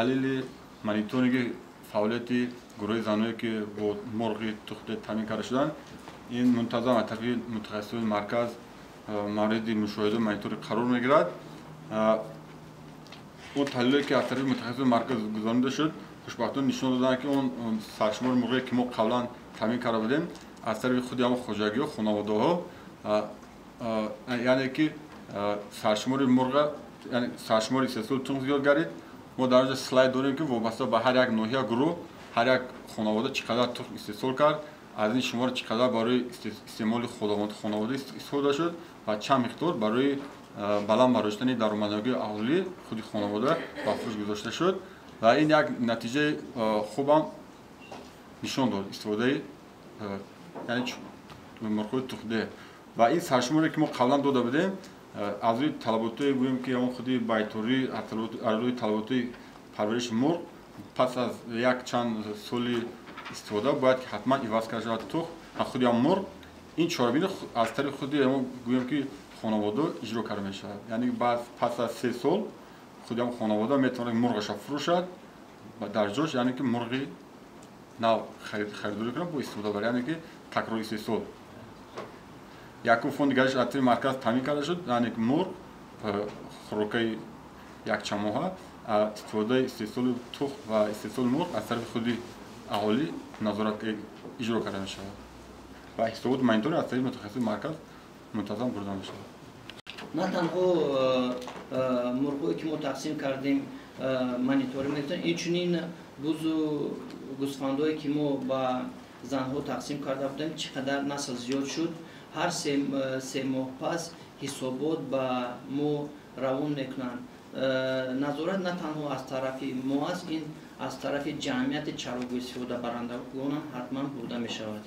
Таҳлили мониторинги фаъолияти гурӯҳи заное, ки бо мурғи тухмдеҳ таъмин карда шуданд, ин мунтазам аз тарафи мутахассисони марказ мавриди мушоҳида, мониторинг қарор мегирад. Он таҳлилое, ки аз тарафи мутахассисони марказ гузаронида шуд, хушбахтона нишон доданд, ки он саршумори мурғе, ки мо қаблан таъмин карда будем, аз тарафи худи ҳамон хоҷагиҳо, хонаводаҳо, яъне ки саршумори мурға, яъне саршумори истеҳсоли тухм зиёд гардид. Мо дар онҷо слайд дорем, ки вобаста ба ҳар як ноҳия, гурӯҳ, ҳар як хонавода чӣ қадар тухм истеҳсол кард, аз ин шумор чӣ қадар барои истеъмоли хонавода истифода шуд ва чанд миқдор барои баланд бардоштани даромаднокии аҳолӣ, худи хонавода ба фурӯш гузошта шуд. Ва ин як натиҷаи хубам нишон дод, истифодаи, яъне мурғҳои тухмдеҳ. Ва ин саршуморе, ки мо қаблан дода будем, аз рӯи талаботҳое, гӯем ки ҳамон худи байторӣ, аз рӯи талаботҳои парвариши мурғ, пас аз як чанд соли истифода бояд ки ҳатман иваз карда шавад тухм ва худи ҳам мурғ. Ин чорабинӣ аз тарафи худи ҳамон, гӯем ки, хонавода иҷро карда мешавад, яъне пас аз 3 сол худи ҳам хонавода метавонад мурғаша фурӯшад ва дар ҷош, яъне ки, мурғи нав харидорӣ кунад, бо истифода барад, яъне ки такрори истеҳсол. Якум фонди гардиш аз тарафи марказ таъмин карда шуд, яъне ки мурғ, хӯрокаи якчандмоҳа, истифодаи истеҳсоли тухм ва истеҳсоли мурғ аз тарафи худи аҳолӣ назорат иҷро карда мешавад ва ҳисоботи мониторинг аз тарафи мутахассиси марказ мунтазам бурда мешавад. На танҳо мурғҳое, ки мо тақсим кардем, мониторинг мекунем, инчунин бузу гӯсфандое, ки мо ба занҳо тақсим карда будем, чӣ қадар насл зиёд шуд, ҳар 3 моҳ пас ҳисобот ба мо равон мекунанд. Назорат на танҳо аз тарафи мо аст, ин аз тарафи ҷамъияти чарогоҳ истифодабарандагонам ҳатман бурда мешавад.